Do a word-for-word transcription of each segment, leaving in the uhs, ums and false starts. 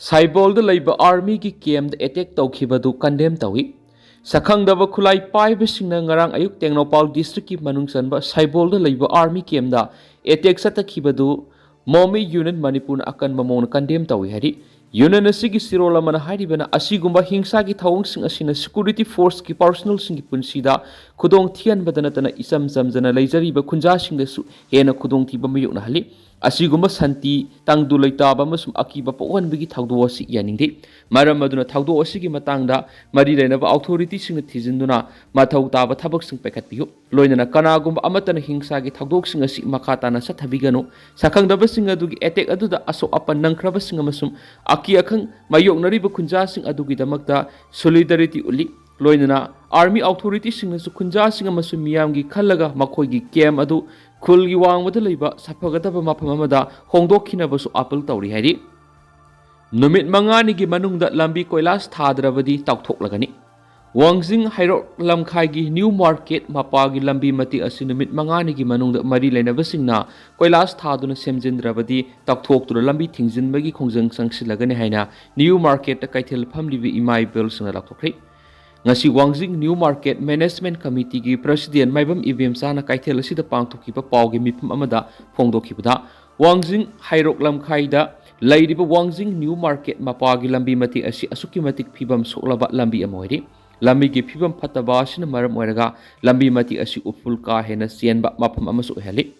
ꯁꯥꯏꯕꯣꯜꯗ ꯂꯩꯕ ꯑꯥꯔꯃꯤꯒꯤ ꯀꯦꯝꯗ ꯑꯦꯇꯦꯛ ꯇꯧꯈꯤꯕꯗꯨ ꯀꯟꯗꯦꯝ ꯇꯧꯏ꯫ ꯁꯛꯈꯪꯗꯕ ꯈꯨꯠꯂꯥꯏ ꯄꯥꯏꯕꯁꯤꯡꯅ ꯉꯔꯥꯡ ꯑꯌꯨꯛ ꯇꯦꯡꯅꯧꯄꯥꯜ ꯗꯤꯁꯇ꯭ꯔꯤꯛꯀꯤ ꯃꯅꯨꯡ ꯆꯟꯕ ꯁꯥꯏꯕꯣꯜꯗ ꯂꯩꯕ ꯑꯥꯔꯃꯤ ꯀꯦꯝꯗ ꯑꯦꯇꯦꯛ ꯆꯠꯊꯈꯤꯕꯗꯨ ꯃꯣꯃꯤ ꯌꯨꯅꯤꯌꯟ ꯃꯅꯤꯄꯨꯔꯅ ꯑꯀꯟꯕ ꯃꯑꯣꯡꯗ ꯀꯟꯗꯦꯝ ꯇꯧꯏ ꯍꯥꯏꯔꯤ꯫ ꯌꯨꯅꯤꯌꯟ ꯑꯁꯤꯒꯤ ꯁꯤꯔꯣꯜ ꯑꯃꯅ ꯍꯥꯏꯔꯤꯕꯅ, ꯑꯁꯤꯒꯨꯝꯕ ꯍꯤꯡꯁꯥꯒꯤ ꯊꯧꯑꯣꯡꯁꯤꯡ ꯑꯁꯤꯅ ꯁꯦꯀ꯭ꯌꯨꯔꯤꯇꯤ ꯐꯣꯔꯁꯀꯤ ꯄꯥꯔꯁꯣꯅꯦꯜꯁꯤꯡꯒꯤ ꯄꯨꯟꯁꯤꯗ ꯈꯨꯗꯣꯡ ꯊꯤꯍꯟꯕꯗ ꯅꯠꯇꯅ ꯏꯆꯝ ꯆꯝꯖꯅ ꯂꯩꯖꯔꯤꯕ ꯈꯨꯟꯖꯥꯁꯤꯡꯗꯁꯨ ꯍꯦꯟꯅ ꯈꯨꯗꯣꯡꯊꯤꯕ ꯃꯥꯌꯣꯛꯅꯍꯜꯂꯤ꯫ ꯑꯁꯤꯒꯨꯝꯕ ꯁꯥꯟꯇꯤ, ꯇꯪꯗꯨ ꯂꯩꯇꯥꯕ ꯑꯃꯁꯨꯡ ꯑꯀꯤꯕ ꯄꯣꯛꯍꯟꯕꯒꯤ ꯊꯧꯗꯣꯛ ꯑꯁꯤ ꯌꯥꯅꯤꯡꯗꯦ꯫ ꯃꯔꯝ ꯑꯗꯨꯅ ꯊꯧꯗꯣꯛ ꯑꯁꯤꯒꯤ ꯃꯇꯥꯡꯗ ꯃꯔꯤ ꯂꯩꯅꯕ ꯑꯣꯊꯣꯔꯤꯇꯤꯁꯤꯡꯅ ꯊꯤꯖꯤꯟꯗꯨꯅ ꯃꯊꯧ ꯇꯥꯕ ꯊꯕꯛꯁꯤꯡ ꯄꯥꯏꯈꯠꯄꯤꯌꯨ꯫ ꯂꯣꯏꯅꯅ ꯀꯅꯥꯒꯨꯝꯕ ꯑꯃꯠꯇꯅ ꯍꯤꯡꯁꯥꯒꯤ ꯊꯧꯗꯣꯛꯁꯤꯡ ꯑꯁꯤ ꯃꯈꯥ ꯇꯥꯅ ꯆꯠꯊꯕꯤꯒꯅꯨ꯫ ꯁꯛꯈꯪꯗꯕꯁꯤꯡ ꯑꯗꯨꯒꯤ ꯑꯦꯇꯦꯛ ꯑꯗꯨꯗ ꯑꯁꯣꯛ ꯑꯄꯟ ꯅꯪꯈ꯭ꯔꯕꯁꯤꯡ ꯑꯃꯁꯨꯡ ꯑꯀꯤ ꯑꯈꯪ ꯃꯥꯌꯣꯛꯅꯔꯤꯕ ꯈꯨꯟꯖꯥꯁꯤꯡ ꯑꯗꯨꯒꯤꯗꯃꯛꯇ ꯁꯣꯂꯤꯗꯥꯔꯤꯇꯤ ꯎꯠꯂꯤ꯫ ꯂꯣꯏꯅꯅ ꯑꯥꯔꯃꯤ ꯑꯣꯊꯣꯔꯤꯇꯤꯁꯤꯡꯅꯁꯨ ꯈꯨꯟꯖꯥꯁꯤꯡ ꯑꯃꯁꯨꯡ ꯃꯤꯌꯥꯝꯒꯤ ꯈꯜꯂꯒ ꯃꯈꯣꯏꯒꯤ ꯀꯦꯝ ꯑꯗꯨ ꯈꯨꯜꯒꯤ ꯋꯥꯡꯃꯗ ꯂꯩꯕ ꯁꯥꯐꯒꯗꯕ ꯃꯐꯝ ꯑꯃꯗ ꯍꯣꯡꯗꯣꯛꯈꯤꯅꯕꯁꯨ ꯑꯥꯄꯤꯜ ꯇꯧꯔꯤ ꯍꯥꯏꯔꯤ꯫ ꯅꯨꯃꯤꯠ ꯃꯉꯥꯅꯤꯒꯤ ꯃꯅꯨꯡꯗ ꯂꯝꯕꯤ ꯀꯣꯏꯂꯥꯁ ꯊꯥꯗ꯭ꯔꯕꯗꯤ ꯇꯥꯎꯊꯣꯛꯂꯒꯅꯤ꯫ ꯋꯥꯡꯖꯤꯡ ꯍꯩꯔꯣꯛ ꯂꯝꯈꯥꯏꯒꯤ ꯅ꯭ꯌꯨ ꯃꯥꯔꯀꯦꯠ ꯃꯄꯥꯒꯤ ꯂꯝꯕꯤ ꯃꯇꯦꯛ ꯑꯁꯤ ꯅꯨꯃꯤꯠ ꯃꯉꯥꯅꯤꯒꯤ ꯃꯅꯨꯡꯗ ꯃꯔꯤ ꯂꯩꯅꯕꯁꯤꯡꯅ ꯀꯣꯏꯂꯥꯁ ꯊꯥꯗꯨꯅ ꯁꯦꯝꯖꯤꯟꯗ꯭ꯔꯕꯗꯤ ꯇꯥꯎꯊꯣꯛꯇꯨꯅ ꯂꯝꯕꯤ ꯊꯤꯡꯖꯤꯟꯕꯒꯤ ꯈꯣꯡꯖꯪ ꯆꯪꯁꯤꯜꯂꯒꯅꯤ ꯍꯥꯏꯅ ꯅ꯭ꯌꯨ ꯃꯥꯔꯀꯦꯠꯇ ꯀꯩꯊꯦꯜ ꯐꯝꯂꯤꯕ ꯏꯃꯥ ꯏꯕꯦꯜꯁꯤꯡꯅ ꯂꯥꯎꯊꯣꯛꯈ꯭ꯔꯦ꯫ ꯉꯁꯤ ꯋꯥꯡꯖꯤꯡ ꯅ꯭ꯌꯨ ꯃꯥꯔꯀꯦꯠ ꯃꯦꯅꯦꯖꯃꯦꯟꯠ ꯀꯃꯤꯇꯤꯒꯤ ꯄ꯭ꯔꯁꯤꯗꯦꯟꯠ ꯃꯥꯏꯕꯝ ꯏꯕꯦꯝꯆꯥꯅ ꯀꯩꯊꯦꯜ ꯑꯁꯤꯗ ꯄꯥꯡꯊꯣꯛꯈꯤꯕ ꯄꯥꯎꯒꯤ ꯃꯤꯐꯝ ꯑꯃꯗ ꯐꯣꯡꯗꯣꯛꯈꯤꯕꯗ, ꯋꯥꯡꯖꯤꯡ ꯍꯩꯔꯣꯛ ꯂꯝꯈꯥꯏꯗ ꯂꯩꯔꯤꯕ ꯋꯥꯡꯖꯤꯡ ꯅ꯭ꯌꯨ ꯃꯥꯔꯀꯦꯠ ꯃꯄꯥꯒꯤ ꯂꯝꯕꯤ ꯃꯇꯦꯛ ꯑꯁꯤ ꯑꯁꯨꯛꯀꯤ ꯃꯇꯤꯛ ꯐꯤꯕꯝ ꯁꯣꯛꯂꯕ ꯂꯝꯕꯤ ꯑꯃ ꯑꯣꯏꯔꯤ꯫ ꯂꯝꯕꯤꯒꯤ ꯐꯤꯕꯝ ꯐꯠꯇꯕ ꯑꯁꯤꯅ ꯃꯔꯝ ꯑꯣꯏꯔꯒ ꯂꯝꯕꯤ ꯃꯇꯦꯛ ꯑꯁꯤ ꯎꯐꯨꯜ ꯀꯥ ꯍꯦꯟꯅ ꯆꯦꯟꯕ ꯃꯐꯝ ꯑꯃꯁꯨ ꯑꯣꯏꯍꯜꯂꯤ꯫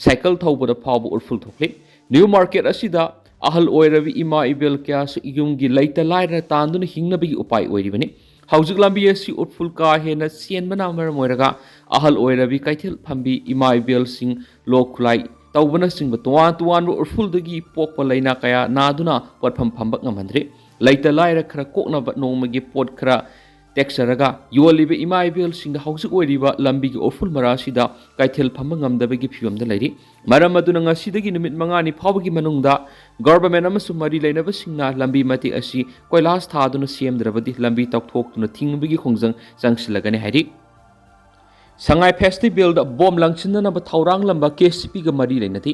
ꯁꯥꯏꯀꯜ ꯊꯧꯕꯗ ꯐꯥꯎꯕ ꯎꯐꯨꯜ ꯊꯣꯛꯂꯤ꯫ ꯅ꯭ꯌꯨ ꯃꯥꯔꯀꯦꯠ ꯑꯁꯤꯗ ꯑꯍꯜ ꯑꯣꯏꯔꯕꯤ ꯏꯃꯥ ꯏꯕꯦꯜ ꯀꯌꯥꯁꯨ ꯌꯨꯝꯒꯤ ꯂꯩꯇ ꯂꯥꯏꯔ ꯇꯥꯟꯗꯨꯅ ꯍꯤꯡꯅꯕꯒꯤ ꯎꯄꯥꯏ ꯑꯣꯏꯔꯤꯕꯅꯤ꯫ ꯍꯧꯖꯤꯛ ꯂꯝꯕꯤ ꯑꯁꯤ ꯎꯐꯨꯜ ꯀꯥ ꯍꯦꯟꯅ ꯆꯦꯟꯕꯅ ꯃꯔꯝ ꯑꯣꯏꯔꯒ ꯑꯍꯜ ꯑꯣꯏꯔꯕꯤ ꯀꯩꯊꯦꯜ ꯐꯝꯕꯤ ꯏꯃꯥ ꯏꯕꯦꯜꯁꯤꯡ ꯂꯣꯛ ꯈꯨꯂꯥꯏ ꯇꯧꯕꯅꯆꯤꯡꯕ ꯇꯣꯉꯥꯟ ꯇꯣꯉꯥꯟꯕ ꯎꯐꯨꯜꯗꯒꯤ ꯄꯣꯛꯄ ꯂꯥꯏꯅꯥ ꯀꯌꯥ ꯅꯥꯗꯨꯅ ꯄꯣꯠꯐꯝ ꯐꯝꯕ ꯉꯝꯍꯟꯗ꯭ꯔꯤ꯫ ꯂꯩꯇ ꯂꯥꯏꯔ ꯈꯔ ꯀꯣꯛꯅꯕ ꯅꯣꯡꯃꯒꯤ ꯄꯣꯠ ꯈꯔ ꯇꯦꯛꯆꯔꯒ ꯌꯣꯜꯂꯤꯕ ꯏꯃꯥ ꯏꯕꯦꯜꯁꯤꯡꯗ ꯍꯧꯖꯤꯛ ꯑꯣꯏꯔꯤꯕ ꯂꯝꯕꯤꯒꯤ ꯎꯐꯨꯜ ꯃꯔꯥ ꯑꯁꯤꯗ ꯀꯩꯊꯦꯜ ꯐꯝꯕ ꯉꯝꯗꯕꯒꯤ ꯐꯤꯕꯝꯗ ꯂꯩꯔꯤ꯫ ꯃꯔꯝ ꯑꯗꯨꯅ ꯉꯁꯤꯗꯒꯤ ꯅꯨꯃꯤꯠ ꯃꯉꯥꯅꯤ ꯐꯥꯎꯕꯒꯤ ꯃꯅꯨꯡꯗ ꯒꯣꯚꯔꯟꯃꯦꯟꯠ ꯑꯃꯁꯨꯡ ꯃꯔꯤ ꯂꯩꯅꯕꯁꯤꯡꯅ ꯂꯝꯕꯤ ꯃꯇꯦꯛ ꯑꯁꯤ ꯀꯣꯏꯂꯥꯁ ꯊꯥꯗꯨꯅ ꯁꯦꯝꯗ꯭ꯔꯕꯗꯤ ꯂꯝꯕꯤ ꯇꯧꯊꯣꯛꯇꯨꯅ ꯊꯤꯡꯕꯒꯤ ꯈꯣꯡꯖꯪ ꯆꯪꯁꯤꯜꯂꯒꯅꯤ ꯍꯥꯏꯔꯤ꯫ ꯁꯉꯥꯏ ꯐꯦꯁꯇꯤꯚꯦꯜꯗ ꯕꯣꯝ ꯂꯪꯁꯤꯟꯅꯅꯕ ꯊꯧꯔꯥꯡꯂꯝꯕ ꯀꯦ ꯁꯤ ꯄꯤꯒ ꯃꯔꯤ ꯂꯩꯅꯗꯦ꯫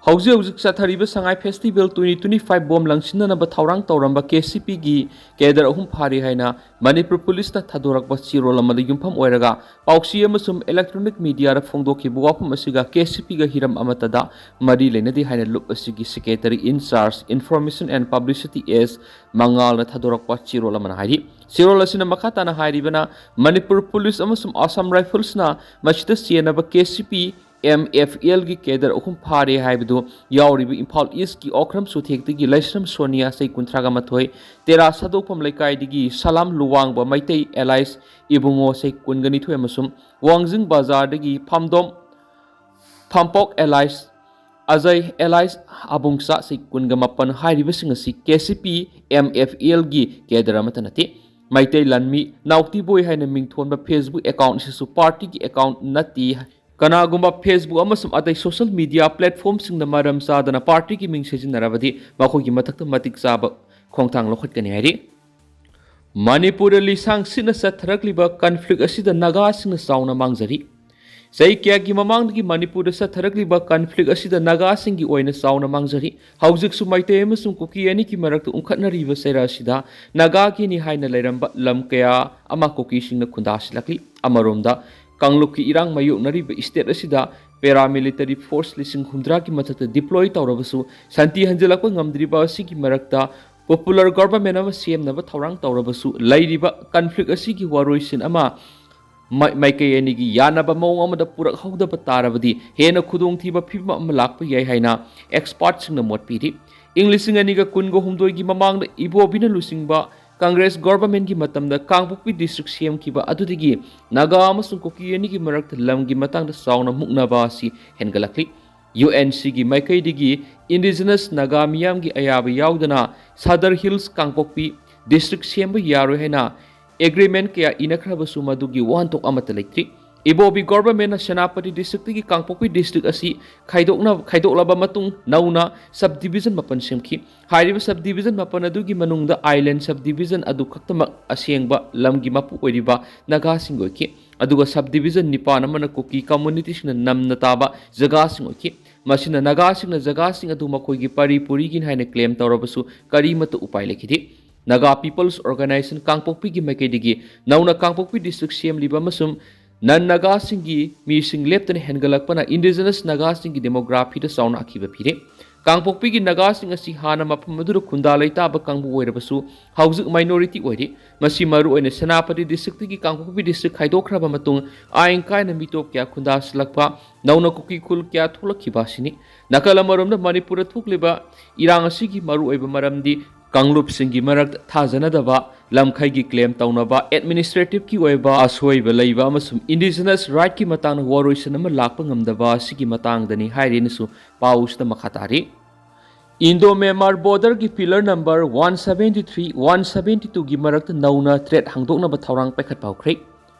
ꯍꯧꯖꯤꯛ ꯍꯧꯖꯤꯛ ꯆꯠꯊꯔꯤꯕ Sangai festival twenty twenty five ꯕꯣꯝ ꯂꯪꯁꯤꯟꯅꯅꯕ ꯊꯧꯔꯥꯡ ꯇꯧꯔꯝꯕ KCPꯒꯤ ꯀꯦꯗꯔ ꯑꯍꯨꯝ ꯐꯥꯔꯦ ꯍꯥꯏꯅ ꯃꯅꯤꯄꯨꯔ ꯄꯨꯂꯤꯁꯅ ꯊꯥꯗꯣꯔꯛꯄ ꯆꯦꯔꯣꯜ ꯑꯃꯗ ꯌꯨꯝꯐꯝ ꯑꯣꯏꯔꯒ ꯄꯥꯎꯆꯦ ꯑꯃꯁꯨꯡ electronic mediaꯗ ꯐꯣꯡꯗꯣꯛꯈꯤꯕ ꯋꯥꯐꯝ ꯑꯁꯤꯒ KCPꯒ ꯍꯤꯔꯝ ꯑꯃꯠꯇꯗ ꯃꯔꯤ ꯂꯩꯅꯗꯦ ꯍꯥꯏꯅ ꯂꯨꯞ ꯑꯁꯤꯒꯤ Secretary in charge Information and Publicity S ꯃꯉꯥꯜꯅ ꯊꯥꯗꯣꯔꯛꯄ ꯆꯦꯔꯣꯜ ꯑꯃꯅ ꯍꯥꯏꯔꯤ꯫ ꯆꯦꯔꯣꯜ ꯑꯁꯤꯅ ꯃꯈꯥ ꯇꯥꯅ ꯍꯥꯏꯔꯤꯕꯅ, ꯃꯅꯤꯄꯨꯔ ꯄꯨꯂꯤꯁ ꯑꯃꯁꯨꯡ ꯑꯁꯥꯝ ꯔꯥꯏꯐꯜꯁꯅ ꯃꯁꯤꯗ ꯆꯦꯟꯅꯕ KCP MFLꯒꯤ ꯀꯦꯗꯔ ꯑꯍꯨꯝ ꯐꯥꯔꯦ ꯍꯥꯏꯕꯗꯨ ꯌꯥꯎꯔꯤꯕ ꯏꯝꯐꯥꯜ ꯏꯁꯀꯤ ꯑꯣꯀ꯭ꯔꯝ ꯁꯨꯊꯦꯛꯇꯒꯤ ꯂꯩꯁ꯭ꯔꯝ ꯁꯣꯅꯤꯌꯥ ꯆꯍꯤ ꯀꯨꯟꯊ꯭ꯔꯥꯒ ꯃꯥꯊꯣꯏ, ꯇꯦꯔꯥ ꯁꯥꯗꯣꯛꯐꯝ ꯂꯩꯀꯥꯏꯗꯒꯤ ꯁꯂꯥꯝ ꯂꯨꯋꯥꯡꯕ ꯃꯩꯇꯩ alias ꯏꯕꯨꯡꯉꯣ ꯆꯍꯤ ꯀꯨꯟꯒ ꯅꯤꯊꯣꯏ ꯑꯃꯁꯨꯡ ꯋꯥꯡꯖꯤꯡ ꯕꯖꯥꯔꯗꯒꯤ ꯐꯥꯝꯗꯣꯝ ꯐꯥꯝꯄꯣꯛ alias ꯑꯖꯌ alias ꯑꯕꯨꯡꯆꯥ ꯆꯍꯤ ꯀꯨꯟꯒ ꯃꯥꯄꯟ ꯍꯥꯏꯔꯤꯕꯁꯤꯡ ꯑꯁꯤ KCP MFLꯒꯤ ꯀꯦꯗꯔ ꯑꯃꯠꯇ ꯅꯠꯇꯦ꯫ ꯃꯩꯇꯩ ꯂꯥꯟꯃꯤ ꯅꯥꯎꯇꯤꯕꯣꯏ ꯍꯥꯏꯅ ꯃꯤꯡꯊꯣꯟꯕ Facebook account ꯑꯁꯤꯁꯨ ꯄꯥꯔꯇꯤꯒꯤ account ꯅꯠꯇꯦ꯫ ꯀꯅꯥꯒꯨꯝꯕ Facebook ꯑꯃꯁꯨꯡ ꯑꯇꯩ social media platformꯁꯤꯡꯗ ꯃꯔꯝ ꯆꯥꯗꯅ ꯄꯥꯔꯇꯤꯒꯤ ꯃꯤꯡ ꯁꯤꯖꯤꯟꯅꯔꯕꯗꯤ ꯃꯈꯣꯏꯒꯤ ꯃꯊꯛꯇ ꯃꯇꯤꯛ ꯆꯥꯕ ꯈꯣꯡꯊꯥꯡ ꯂꯧꯈꯠꯀꯅꯤ ꯍꯥꯏꯔꯤ꯫ ꯃꯅꯤꯄꯨꯔꯗ ꯂꯤꯁꯥꯡ ꯁꯤꯠꯅ ꯆꯠꯊꯔꯛꯂꯤꯕ conflict ꯑꯁꯤꯗ ꯅꯥꯒꯥꯁꯤꯡꯅ ꯆꯥꯎꯅ ꯃꯥꯡꯖꯔꯤ꯫ ꯆꯍꯤ ꯀꯌꯥꯒꯤ ꯃꯃꯥꯡꯗꯒꯤ ꯃꯅꯤꯄꯨꯔꯗ ꯆꯠꯊꯔꯛꯂꯤꯕ conflict ꯑꯁꯤꯗ ꯅꯥꯒꯥꯁꯤꯡꯒꯤ ꯑꯣꯏꯅ ꯆꯥꯎꯅ ꯃꯥꯡꯖꯔꯤ꯫ ꯍꯧꯖꯤꯛꯁꯨ ꯃꯩꯇꯩ ꯑꯃꯁꯨꯡ ꯀꯨꯀꯤ ꯑꯅꯤꯒꯤ ꯃꯔꯛꯇ ꯎꯪꯈꯠꯅꯔꯤꯕ ꯆꯩꯔꯥ ꯑꯁꯤꯗ ꯅꯥꯒꯥꯒꯤꯅꯤ ꯍꯥꯏꯅ ꯂꯩꯔꯝꯕ ꯂꯝ ꯀꯌꯥ ꯑꯃ ꯀꯨꯀꯤꯁꯤꯡꯅ ꯈꯨꯟꯗꯥꯁꯤꯜꯂꯛꯂꯤ꯫ ꯑꯃꯔꯣꯝꯗ, ꯀꯥꯡꯂꯨꯞꯀꯤ ꯏꯔꯥꯡ ꯃꯥꯌꯣꯛꯅꯔꯤꯕ state ꯑꯁꯤꯗ paramilitary force ꯂꯤꯁꯤꯡ ꯍꯨꯝꯗ꯭ꯔꯥꯒꯤ ꯃꯊꯛꯇ deploy ꯇꯧꯔꯕꯁꯨ, ꯁꯥꯟꯇꯤ ꯍꯟꯖꯤꯜꯂꯛꯄ ꯉꯝꯗ꯭ꯔꯤꯕ ꯑꯁꯤꯒꯤ ꯃꯔꯛꯇ popular government ꯑꯃ ꯁꯦꯝꯅꯕ ꯊꯧꯔꯥꯡ ꯇꯧꯔꯕꯁꯨ, ꯂꯩꯔꯤꯕ conflict ꯑꯁꯤꯒꯤ ꯋꯥꯔꯣꯏꯁꯤꯟ ꯑꯃ ꯃ-, ꯃꯥꯏꯀꯩ ꯑꯅꯤꯒꯤ ꯌꯥꯅꯕ ꯃꯑꯣꯡ ꯑꯃꯗ ꯄꯨꯔꯛꯍꯧꯗꯕ ꯇꯥꯔꯕꯗꯤ ꯍꯦꯟꯅ ꯈꯨꯗꯣꯡꯊꯤꯕ ꯐꯤꯕꯝ ꯑꯃ ꯂꯥꯛꯄ ꯌꯥꯏ ꯍꯥꯏꯅ expertꯁꯤꯡꯅ ꯃꯣꯠ ꯄꯤꯔꯤ꯫ ꯏꯪ ꯂꯤꯁꯤꯡ ꯑꯅꯤꯒ ꯀꯨꯟꯒ ꯍꯨꯝꯗꯣꯏꯒꯤ ꯃꯃꯥꯡꯗ ꯏꯕꯣꯕꯤꯅ ꯂꯨꯆꯤꯡꯕ Congress governmentꯀꯤ ꯃꯇꯝꯗ ꯀꯥꯡꯄꯣꯛꯄꯤ district ꯁꯦꯝꯈꯤꯕ ꯑꯗꯨꯗꯒꯤ ꯅꯥꯒꯥ ꯑꯃꯁꯨꯡ ꯀꯨꯀꯤ ꯑꯅꯤꯒꯤ ꯃꯔꯛꯇ ꯂꯝꯒꯤ ꯃꯇꯥꯡꯗ ꯆꯥꯎꯅ ꯃꯨꯛꯅꯕ ꯑꯁꯤ ꯍꯦꯟꯒꯠꯂꯛꯂꯤ꯫ UNCꯒꯤ ꯃꯥꯏꯀꯩꯗꯒꯤ indigenous ꯅꯥꯒꯥ ꯃꯤꯌꯥꯝꯒꯤ ꯑꯌꯥꯕ ꯌꯥꯎꯗꯅ Sadar Hills ꯀꯥꯡꯄꯣꯛꯄꯤ district ꯁꯦꯝꯕ ꯌꯥꯔꯣꯏ ꯍꯥꯏꯅ agreement ꯀꯌꯥ ꯏꯅꯈ꯭ꯔꯕꯁꯨ ꯃꯗꯨꯒꯤ ꯋꯥꯍꯟꯊꯣꯛ ꯑꯃꯠꯇ ꯂꯩꯇ꯭ꯔꯤ꯫ ꯏꯕꯣꯕꯤ governmentꯅ ꯁꯦꯅꯥꯄꯇꯤ districtꯇꯒꯤ ꯀꯥꯡꯄꯣꯛꯄꯤ district ꯑꯁꯤ ꯈꯥꯏꯗꯣꯛꯅ-, ꯈꯥꯏꯗꯣꯛꯂꯕ ꯃꯇꯨꯡ ꯅꯧꯅ subdivision ꯃꯥꯄꯟ ꯁꯦꯝꯈꯤ꯫ ꯍꯥꯏꯔꯤꯕ subdivision ꯃꯥꯄꯟ ꯑꯗꯨꯒꯤ ꯃꯅꯨꯡꯗ island subdivision ꯑꯗꯨ ꯈꯛꯇꯃꯛ ꯑꯁꯦꯡꯕ ꯂꯝꯒꯤ ꯃꯄꯨ ꯑꯣꯏꯔꯤꯕ ꯅꯥꯒꯥꯁꯤꯡ ꯑꯣꯏꯈꯤ꯫ ꯑꯗꯨꯒ subdivision ꯅꯤꯄꯥꯟ ꯑꯃꯅ ꯀꯨꯀꯤ communityꯁꯤꯡꯅ ꯅꯝꯅ ꯇꯥꯕ ꯖꯒꯥꯁꯤꯡ ꯑꯣꯏꯈꯤ꯫ ꯃꯁꯤꯅ ꯅꯥꯒꯥꯁꯤꯡꯅ ꯖꯒꯥꯁꯤꯡ ꯑꯗꯨ ꯃꯈꯣꯏꯒꯤ ꯄꯔꯤ ꯄꯨꯔꯤꯒꯤꯅꯤ ꯍꯥꯏꯅ claim ꯇꯧꯔꯕꯁꯨ ꯀꯔꯤꯃꯠꯇ ꯎꯄꯥꯏ ꯂꯩꯈꯤꯗꯦ꯫ Naga People's Organisation ꯀꯥꯡꯄꯣꯛꯄꯤꯒꯤ ꯃꯥꯏꯀꯩꯗꯒꯤ ꯅꯧꯅ ꯀꯥꯡꯄꯣꯛꯄꯤ district ꯁꯦꯝꯂꯤꯕ ꯑꯃꯁꯨꯡ non Nagaꯁꯤꯡꯒꯤ ꯃꯤꯁꯤꯡ ꯂꯦꯞꯇꯅ ꯍꯦꯟꯒꯠꯂꯛꯄꯅ indigenous Nagaꯁꯤꯡꯒꯤ demographyꯗ ꯆꯥꯎꯅ ꯑꯀꯤꯕ ꯄꯤꯔꯦ꯫ ꯀꯥꯡꯄꯣꯛꯄꯤꯒꯤ Nagaꯁꯤꯡ ꯑꯁꯤ ꯍꯥꯟꯅ ꯃꯐꯝ ꯑꯗꯨꯗ ꯈꯨꯟꯗꯥ ꯂꯩꯇꯥꯕ ꯀꯥꯡꯕꯨ ꯑꯣꯏꯔꯕꯁꯨ ꯍꯧꯖꯤꯛ minority ꯑꯣꯏꯔꯤ꯫ ꯃꯁꯤ ꯃꯔꯨꯑꯣꯏꯅ ꯁꯦꯅꯥꯄꯇꯤ districtꯇꯒꯤ ꯀꯥꯡꯄꯣꯛꯄꯤ district ꯈꯥꯏꯗꯣꯛꯈ꯭ꯔꯕ ꯃꯇꯨꯡ ꯑꯥꯏꯟ ꯀꯥꯏꯅ ꯃꯤꯇꯣꯞ ꯀꯌꯥ ꯈꯨꯟꯗꯥꯁꯤꯜꯂꯛꯄ, ꯅꯧꯅ ꯀꯨꯀꯤ ꯈꯨꯜ ꯀꯌꯥ ꯊꯣꯛꯂꯛꯈꯤꯕ ꯑꯁꯤꯅꯤ꯫ ꯅꯥꯀꯜ ꯑꯃꯔꯣꯝꯗ ꯃꯅꯤꯄꯨꯔꯗ ꯊꯣꯛꯂꯤꯕ ꯏꯔꯥꯡ ꯑꯁꯤꯒꯤ ꯃꯔꯨꯑꯣꯏꯕ ꯃꯔꯝꯗꯤ ꯀꯥꯡꯂꯨꯞꯁꯤꯡꯒꯤ ꯃꯔꯛꯇ ꯊꯥꯖꯅꯗꯕ, ꯂꯝꯈꯩꯒꯤ claim ꯇꯧꯅꯕ, administrativeꯀꯤ ꯑꯣꯏꯕ ꯑꯁꯣꯏꯕ ꯂꯩꯕ ꯑꯃꯁꯨꯡ indigenous rightꯀꯤ ꯃꯇꯥꯡꯗ ꯋꯥꯔꯣꯏꯁꯤꯟ ꯑꯃ ꯂꯥꯛꯄ ꯉꯝꯗꯕ ꯑꯁꯤꯒꯤ ꯃꯇꯥꯡꯗꯅꯤ ꯍꯥꯏꯔꯤꯅꯁꯨ ꯄꯥꯎꯁꯤꯗ ꯃꯈꯥ ꯇꯥꯔꯤ꯫ Indo-Myanmar borderꯒꯤ pillar number one seventy three, one seventy twoꯒꯤ ꯃꯔꯛꯇ ꯅꯧꯅ threat ꯍꯥꯡꯗꯣꯛꯅꯕ ꯊꯧꯔꯥꯡ ꯄꯥꯏꯈꯠꯄ ꯍꯧꯈ꯭ꯔꯦ꯫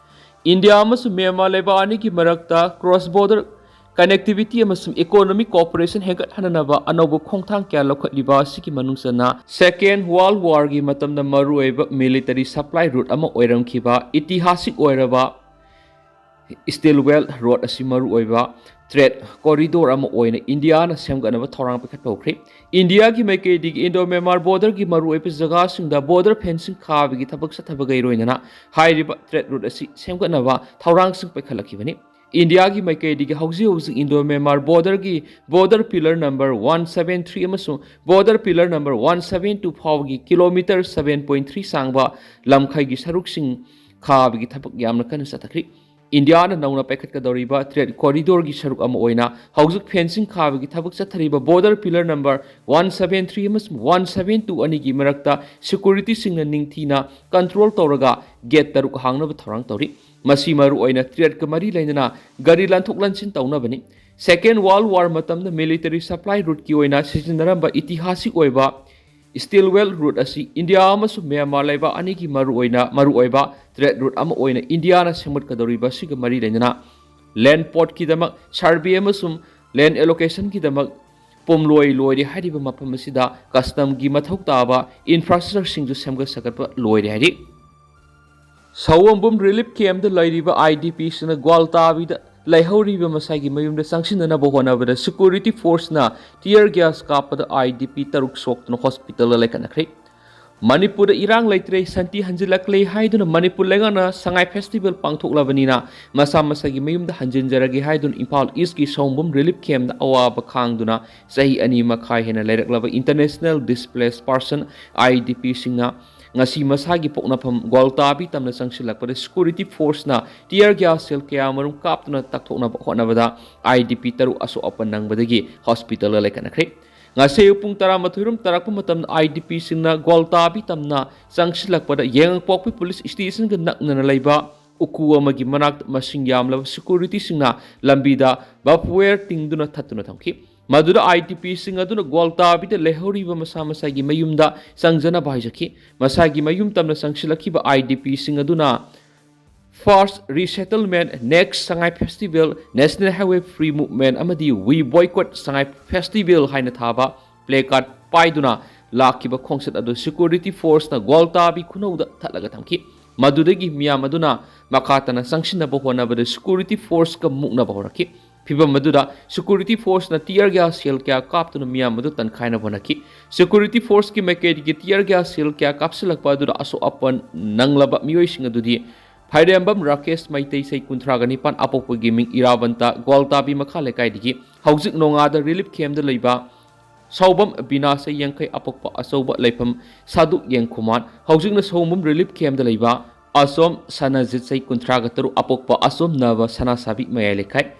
ꯏꯟꯗꯤꯌꯥ ꯑꯃꯁꯨꯡ ꯃ꯭ꯌꯥꯟꯃꯥꯔ ꯂꯩꯕꯥꯛ ꯑꯅꯤꯒꯤ ꯃꯔꯛꯇ cross border connectivity ꯑꯃꯁꯨꯡ economic cooperation ꯍꯦꯟꯒꯠꯍꯟꯅꯅꯕ ꯑꯅꯧꯕ ꯈꯣꯡꯊꯥꯡ ꯀꯌꯥ ꯂꯧꯈꯠꯂꯤꯕ ꯑꯁꯤꯒꯤ ꯃꯅꯨꯡ ꯆꯟꯅ Second World Warꯒꯤ ꯃꯇꯝꯗ ꯃꯔꯨꯑꯣꯏꯕ military supply route ꯑꯃ ꯑꯣꯏꯔꯝꯈꯤꯕ, ꯏꯇꯤꯍꯥꯁꯤꯛ ꯑꯣꯏꯔꯕ Stilwell Road ꯑꯁꯤ ꯃꯔꯨꯑꯣꯏꯕ trade corridor ꯑꯃ ꯑꯣꯏꯅ ꯏꯟꯗꯤꯌꯥꯅ ꯁꯦꯝꯒꯠꯅꯕ ꯊꯧꯔꯥꯡ ꯄꯥꯏꯈꯠꯄ ꯍꯧꯈ꯭ꯔꯦ꯫ ꯏꯟꯗꯤꯌꯥꯒꯤ ꯃꯥꯏꯀꯩꯗꯒꯤ Indo-Myanmar borderꯒꯤ ꯃꯔꯨꯑꯣꯏꯕ ꯖꯒꯥꯁꯤꯡꯗ border fencing ꯈꯥꯕꯒꯤ ꯊꯕꯛ ꯆꯠꯊꯕꯒ ꯂꯣꯏꯅꯅ ꯍꯥꯏꯔꯤꯕ trade route ꯑꯁꯤ ꯁꯦꯝꯒꯠꯅꯕ ꯊꯧꯔꯥꯡꯁꯤꯡ ꯄꯥꯏꯈꯠꯂꯛꯈꯤꯕꯅꯤ꯫ ꯏꯟꯗꯤꯌꯥꯒꯤ ꯃꯥꯏꯀꯩꯗꯒꯤ ꯍꯧꯖꯤꯛ ꯍꯧꯖꯤꯛ Indo-Myanmar borderꯒꯤ border pillar number one seven three ꯑꯃꯁꯨꯡ border pillar number one seven two ꯐꯥꯎꯕꯒꯤ kilometre seven point three ꯁꯥꯡꯕ ꯂꯝꯈꯩꯒꯤ ꯁꯔꯨꯛꯁꯤꯡ ꯈꯥꯕꯒꯤ ꯊꯕꯛ ꯌꯥꯝꯅ ꯀꯟꯅ ꯆꯠꯊꯈ꯭ꯔꯤ꯫ ꯏꯟꯗꯤꯌꯥꯅ ꯅꯧꯅ ꯄꯥꯏꯈꯠꯀꯗꯧꯔꯤꯕ trade corridorꯒꯤ ꯁꯔꯨꯛ ꯑꯃ ꯑꯣꯏꯅ ꯍꯧꯖꯤꯛ fencing ꯈꯥꯕꯒꯤ ꯊꯕꯛ ꯆꯠꯊꯔꯤꯕ border pillar number one seven three ꯑꯃꯁꯨꯡ one seven two ꯑꯅꯤꯒꯤ ꯃꯔꯛꯇ securityꯁꯤꯡꯅ ꯅꯤꯡꯊꯤꯅ control ꯇꯧꯔꯒ gate ꯇꯔꯨꯛ ꯍꯥꯡꯅꯕ ꯊꯧꯔꯥꯡ ꯇꯧꯔꯤ꯫ ꯃꯁꯤ ꯃꯔꯨꯑꯣꯏꯅ tradeꯀ ꯃꯔꯤ ꯂꯩꯅꯅ ꯒꯥꯔꯤ ꯂꯥꯟꯊꯣꯛ ꯂꯥꯟꯁꯤꯟ ꯇꯧꯅꯕꯅꯤ꯫ Second World War ꯃꯇꯝꯗ military supply routeꯀꯤ ꯑꯣꯏꯅ ꯁꯤꯖꯤꯟꯅꯔꯝꯕ ꯏꯇꯤꯍꯥꯁꯤꯛ ꯑꯣꯏꯕ Stilwell Road ꯑꯁꯤ ꯏꯟꯗꯤꯌꯥ ꯑꯃꯁꯨꯡ ꯃ꯭ꯌꯥꯟꯃꯥꯔ ꯂꯩꯕꯥꯛ ꯑꯅꯤꯒꯤ ꯃꯔꯨꯑꯣꯏꯅ, ꯃꯔꯨꯑꯣꯏꯕ trade route ꯑꯃ ꯑꯣꯏꯅ ꯏꯟꯗꯤꯌꯥꯅ ꯁꯦꯝꯒꯠꯀꯗꯧꯔꯤꯕ ꯑꯁꯤꯒ ꯃꯔꯤ ꯂꯩꯅꯅ land portꯀꯤꯗꯃꯛ survey ꯑꯃꯁꯨꯡ land allocationꯒꯤꯗꯃꯛ ꯄꯨꯝꯂꯣꯏ ꯂꯣꯏꯔꯦ ꯍꯥꯏꯔꯤꯕ ꯃꯐꯝ ꯑꯁꯤꯗ customꯒꯤ ꯃꯊꯧ ꯇꯥꯕ infrastructureꯁꯤꯡꯁꯨ ꯁꯦꯝꯒꯠ ꯁꯥꯒꯠꯄ ꯂꯣꯏꯔꯦ ꯍꯥꯏꯔꯤ꯫ ꯁꯑꯣꯝꯕꯨꯝ relief campꯇ ꯂꯩꯔꯤꯕ IDPꯁꯤꯡꯅ ꯒ꯭ꯋꯥꯜꯇꯥꯕꯤꯗ ꯂꯩꯍꯧꯔꯤꯕ ꯃꯁꯥꯒꯤ ꯃꯌꯨꯝꯗ ꯆꯪꯁꯤꯟꯅꯅꯕ ꯍꯣꯠꯅꯕꯗ security forceꯅ tear gas ꯀꯥꯞꯄꯗ IDP ꯇꯔꯨꯛ ꯁꯣꯛꯇꯨꯅ hospitalꯗ ꯂꯩꯈꯠꯅꯈ꯭ꯔꯦ꯫ ꯃꯅꯤꯄꯨꯔꯗ ꯏꯔꯥꯡ ꯂꯩꯇ꯭ꯔꯦ, ꯁꯥꯟꯇꯤ ꯍꯟꯖꯤꯜꯂꯛꯂꯦ ꯍꯥꯏꯗꯨꯅ ꯃꯅꯤꯄꯨꯔ ꯂꯩꯉꯥꯛꯅ ꯁꯉꯥꯏ festival ꯄꯥꯡꯊꯣꯛꯂꯕꯅꯤꯅ ꯃꯁꯥ ꯃꯁꯥꯒꯤ ꯃꯌꯨꯝꯗ ꯍꯟꯖꯤꯟꯖꯔꯒꯦ ꯍꯥꯏꯗꯨꯅ ꯏꯝꯐꯥꯜ Eastꯀꯤ ꯁꯑꯣꯝꯕꯨꯝ relief campꯇ ꯑꯋꯥꯕ ꯈꯥꯡꯗꯨꯅ ꯆꯍꯤ ꯑꯅꯤ ꯃꯈꯥꯏ ꯍꯦꯟꯅ ꯂꯩꯔꯛꯂꯕ international displaced person, IDPꯁꯤꯡꯅ ꯉꯁꯤ ꯃꯁꯥꯒꯤ ꯄꯣꯛꯅꯐꯝ ꯒ꯭ꯋꯥꯜꯇꯥꯕꯤ ꯇꯝꯅ ꯆꯪꯁꯤꯜꯂꯛꯄꯗ security forceꯅ tear gas shell ꯀꯌꯥ ꯃꯔꯨꯝ ꯀꯥꯞꯇꯨꯅ ꯇꯛꯊꯣꯛꯅꯕ ꯍꯣꯠꯅꯕꯗ IDP ꯇꯔꯨꯛ ꯑꯁꯣꯛ ꯑꯄꯟ ꯅꯪꯕꯗꯒꯤ hospitalꯗ ꯂꯩꯈꯠꯅꯈ꯭ꯔꯦ꯫ ꯉꯁꯤ ꯑꯌꯨꯛ ꯄꯨꯡ ꯇꯔꯥꯃꯥꯊꯣꯏ ꯔꯣꯝ ꯇꯥꯔꯛꯄ ꯃꯇꯝꯗ IDPꯁꯤꯡꯅ ꯒ꯭ꯋꯥꯜꯇꯥꯕꯤ ꯇꯝꯅ ꯆꯪꯁꯤꯜꯂꯛꯄꯗ ꯌꯥꯏꯉꯪꯄꯣꯛꯄꯤ police stationꯒ ꯅꯛꯅꯅ ꯂꯩꯕ ꯎꯀꯨ ꯑꯃꯒꯤ ꯃꯅꯥꯛꯇ ꯃꯁꯤꯡ ꯌꯥꯝꯂꯕ securityꯁꯤꯡꯅ ꯂꯝꯕꯤꯗ barbed wire ꯇꯤꯡꯗꯨꯅ ꯊꯠꯇꯨꯅ ꯊꯝꯈꯤ꯫ ꯃꯗꯨꯗ IDPꯁꯤꯡ ꯑꯗꯨꯅ ꯒ꯭ꯋꯥꯜꯇꯥꯕꯤꯗ ꯂꯩꯍꯧꯔꯤꯕ ꯃꯁꯥ ꯃꯁꯥꯒꯤ ꯃꯌꯨꯝꯗ ꯆꯪꯖꯅꯕ ꯍꯥꯏꯖꯈꯤ꯫ ꯃꯁꯥꯒꯤ ꯃꯌꯨꯝ ꯇꯝꯅ ꯆꯪꯁꯤꯜꯂꯛꯈꯤꯕ IDPꯁꯤꯡ ꯑꯗꯨꯅ "First resettlement, next Sangai Festival, National Highway Free Movement ꯑꯃꯗꯤ We Boycott Sangai Festival" ꯍꯥꯏꯅ ꯊꯥꯕ placard ꯄꯥꯏꯗꯨꯅ ꯂꯥꯛꯈꯤꯕ ꯈꯣꯡꯆꯠ ꯑꯗꯨ security forceꯅ ꯒ꯭ꯋꯥꯜꯇꯥꯕꯤ ꯈꯨꯅꯧꯗ ꯊꯠꯂꯒ ꯊꯝꯈꯤ꯫ ꯃꯗꯨꯗꯒꯤ ꯃꯤꯌꯥꯝ ꯑꯗꯨꯅ ꯃꯈꯥ ꯇꯥꯅ ꯆꯪꯁꯤꯟꯅꯕ ꯍꯣꯠꯅꯕꯗ security forceꯀ ꯃꯨꯛꯅꯕ ꯍꯧꯔꯛꯈꯤ꯫ ꯐꯤꯚꯝ ꯑꯗꯨꯗ security forceꯅ tear gas shell ꯀꯌꯥ ꯀꯥꯞꯇꯨꯅ ꯃꯤꯌꯥꯝ ꯑꯗꯨ ꯇꯟꯈꯥꯏꯅꯕ ꯍꯣꯠꯅꯈꯤ꯫ Security forceꯀꯤ ꯃꯥꯏꯀꯩꯗꯒꯤ tear gas shell ꯀꯌꯥ ꯀꯥꯞꯁꯤꯜꯂꯛꯄ ꯑꯗꯨꯗ ꯑꯁꯣꯛ ꯑꯄꯟ ꯅꯪꯂꯕ ꯃꯤꯑꯣꯏꯁꯤꯡ ꯑꯗꯨꯗꯤ ꯐꯥꯏꯔꯦꯝꯕꯝ ꯔꯥꯀꯦꯁ ꯃꯩꯇꯩ, ꯆꯍꯤ ꯀꯨꯟꯊ꯭ꯔꯥꯒ ꯅꯤꯄꯥꯟ, ꯑꯄꯣꯛꯄꯒꯤ ꯃꯤꯡ ꯏꯔꯥꯕꯟꯇ, ꯒ꯭ꯋꯥꯜꯇꯥꯕꯤ ꯃꯈꯥ ꯂꯩꯀꯥꯏꯗꯒꯤ, ꯍꯧꯖꯤꯛ ꯅꯣꯉꯥꯗ relief campꯗ ꯂꯩꯕ ꯁꯥꯎꯕꯝ ꯕꯤꯅꯥ, ꯆꯍꯤ ꯌꯥꯡꯈꯩ, ꯑꯄꯣꯛꯄ ꯑꯆꯧꯕ ꯂꯩꯐꯝ ꯁꯥꯗꯨꯛ ꯌꯦꯡꯈꯨꯃꯥꯟ, ꯍꯧꯖꯤꯛꯅ ꯁꯥꯎꯕꯝ relief campꯗ ꯂꯩꯕ ꯑꯁꯣꯝ ꯁꯅꯥꯖꯤꯠ, ꯆꯍꯤ ꯀꯨꯟꯊ꯭ꯔꯥꯒ ꯇꯔꯨꯛ, ꯑꯄꯣꯛꯄ ꯑꯁꯣꯝ ꯅꯕ ꯁꯅꯥꯁꯥꯕꯤ ꯃꯌꯥꯏ ꯂꯩꯀꯥꯏ,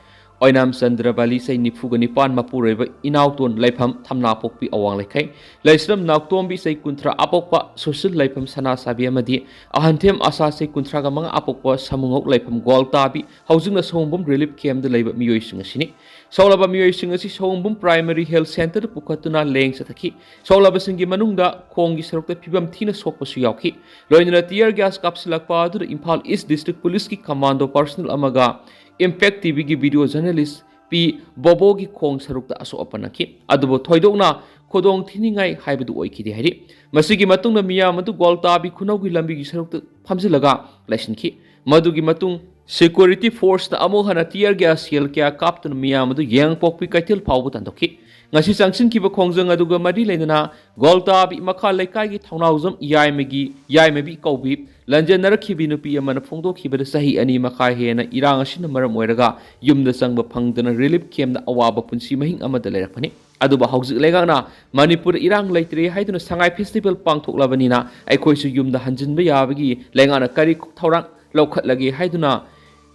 ꯑꯣꯏꯅꯥꯝ ꯆꯟꯗ꯭ꯔꯕꯥꯂꯤ, ꯆꯍꯤ ꯅꯤꯐꯨꯒ ꯅꯤꯄꯥꯟ, ꯃꯄꯨꯔꯣꯏꯕ ꯏꯅꯥꯎꯇꯣꯟ, ꯂꯩꯐꯝ ꯊꯝꯅꯥꯄꯣꯛꯄꯤ ꯑꯋꯥꯡ ꯂꯩꯀꯥꯏ, ꯂꯩꯁ꯭ꯔꯝ ꯅꯥꯎꯇꯣꯝꯕꯤ, ꯆꯍꯤ ꯀꯨꯟꯊ꯭ꯔꯥ, ꯑꯄꯣꯛꯄ ꯁꯨꯁꯤꯜ, ꯂꯩꯐꯝ ꯁꯅꯥꯁꯥꯕꯤ ꯑꯃꯗꯤ ꯑꯍꯟꯊꯦꯝ ꯑꯁꯥ, ꯆꯍꯤ ꯀꯨꯟꯊ꯭ꯔꯥꯒ ꯃꯉꯥ, ꯑꯄꯣꯛꯄ ꯁꯥꯃꯨꯉꯧ, ꯂꯩꯐꯝ ꯒ꯭ꯋꯥꯜꯇꯥꯕꯤ, ꯍꯧꯖꯤꯛꯅ ꯁꯑꯣꯝꯕꯨꯝ relief campꯗ ꯂꯩꯕ ꯃꯤꯑꯣꯏꯁꯤꯡ ꯑꯁꯤꯅꯤ꯫ ꯁꯣꯛꯂꯕ ꯃꯤꯑꯣꯏꯁꯤꯡ ꯑꯁꯤ ꯁꯑꯣꯝꯕꯨꯝ primary health centreꯗ ꯄꯨꯈꯠꯇꯨꯅ ꯂꯥꯌꯦꯡ ꯆꯠꯊꯈꯤ꯫ ꯁꯣꯛꯂꯕꯁꯤꯡꯒꯤ ꯃꯅꯨꯡꯗ ꯈꯣꯡꯒꯤ ꯁꯔꯨꯛꯇ ꯐꯤꯕꯝ ꯊꯤꯅ ꯁꯣꯛꯄꯁꯨ ꯌꯥꯎꯈꯤ꯫ ꯂꯣꯏꯅꯅ tear gas ꯀꯥꯞꯁꯤꯜꯂꯛꯄ ꯑꯗꯨꯗ Imphal East District Policeꯀꯤ commando personnel ꯑꯃꯒ Impact TVꯒꯤ video journalist ꯄꯤ ꯕꯣꯕꯣꯒꯤ ꯈꯣꯡ ꯁꯔꯨꯛꯇ ꯑꯁꯣꯛ ꯑꯄꯟ ꯅꯪꯈꯤ꯫ ꯑꯗꯨꯕꯨ ꯊꯣꯏꯗꯣꯛꯅ ꯈꯨꯗꯣꯡ ꯊꯤꯅꯤꯡꯉꯥꯏ ꯍꯥꯏꯕꯗꯨ ꯑꯣꯏꯈꯤꯗꯦ ꯍꯥꯏꯔꯤ꯫ ꯃꯁꯤꯒꯤ ꯃꯇꯨꯡꯗ ꯃꯤꯌꯥꯝ ꯑꯗꯨ ꯒ꯭ꯋꯥꯜꯇꯥꯕꯤ ꯈꯨꯅꯧꯒꯤ ꯂꯝꯕꯤꯒꯤ ꯁꯔꯨꯛꯇ ꯐꯝꯖꯤꯜꯂꯒ ꯂꯩꯁꯤꯟꯈꯤ꯫ ꯃꯗꯨꯒꯤ ꯃꯇꯨꯡ Security forceꯅ ꯑꯃꯨꯛ ꯍꯟꯅ tear gas shell ꯀꯌꯥ ꯀꯥꯞꯇꯨꯅ ꯃꯤꯌꯥꯝ ꯑꯗꯨ ꯌꯥꯏꯉꯪꯄꯣꯛꯄꯤ ꯀꯩꯊꯦꯜ ꯐꯥꯎꯕ ꯇꯥꯟꯊꯣꯛꯈꯤ꯫ ꯉꯁꯤ ꯆꯪꯁꯤꯟꯈꯤꯕ ꯈꯣꯡꯖꯪ ꯑꯗꯨꯒ ꯃꯔꯤ ꯂꯩꯅꯅ ꯒꯣꯜꯇꯥꯕꯤ ꯃꯈꯥ ꯂꯩꯀꯥꯏꯒꯤ ꯊꯧꯅꯥꯎꯖꯝ ꯌꯥꯏꯃꯒꯤ, ꯌꯥꯏꯃꯕꯤ ꯀꯧꯕꯤ ꯂꯟꯖꯦꯟꯅꯔꯛꯈꯤꯕꯤ ꯅꯨꯄꯤ ꯑꯃꯅ ꯐꯣꯡꯗꯣꯛꯈꯤꯕꯗ ꯆꯍꯤ ꯑꯅꯤ ꯃꯈꯥꯏ ꯍꯦꯟꯅ ꯏꯔꯥꯡ ꯑꯁꯤꯅ ꯃꯔꯝ ꯑꯣꯏꯔꯒ ꯌꯨꯝꯗ ꯆꯪꯕ ꯐꯪꯗꯅ relief campꯇ ꯑꯋꯥꯕ ꯄꯨꯟꯁꯤ ꯃꯍꯤꯡ ꯑꯃꯗ ꯂꯩꯔꯛꯄꯅꯤ꯫ ꯑꯗꯨꯕꯨ ꯍꯧꯖꯤꯛ ꯂꯩꯉꯥꯛꯅ ꯃꯅꯤꯄꯨꯔꯗ ꯏꯔꯥꯡ ꯂꯩꯇ꯭ꯔꯦ ꯍꯥꯏꯗꯨꯅ ꯁꯉꯥꯏ festival ꯄꯥꯡꯊꯣꯛꯂꯕꯅꯤꯅ ꯑꯩꯈꯣꯏꯁꯨ ꯌꯨꯝꯗ ꯍꯟꯖꯤꯟꯕ ꯌꯥꯕꯒꯤ ꯂꯩꯉꯥꯛꯅ ꯀꯔꯤ ꯊꯧꯔꯥꯡ ꯂꯧꯈꯠꯂꯒꯦ ꯍꯥꯏꯗꯨꯅ,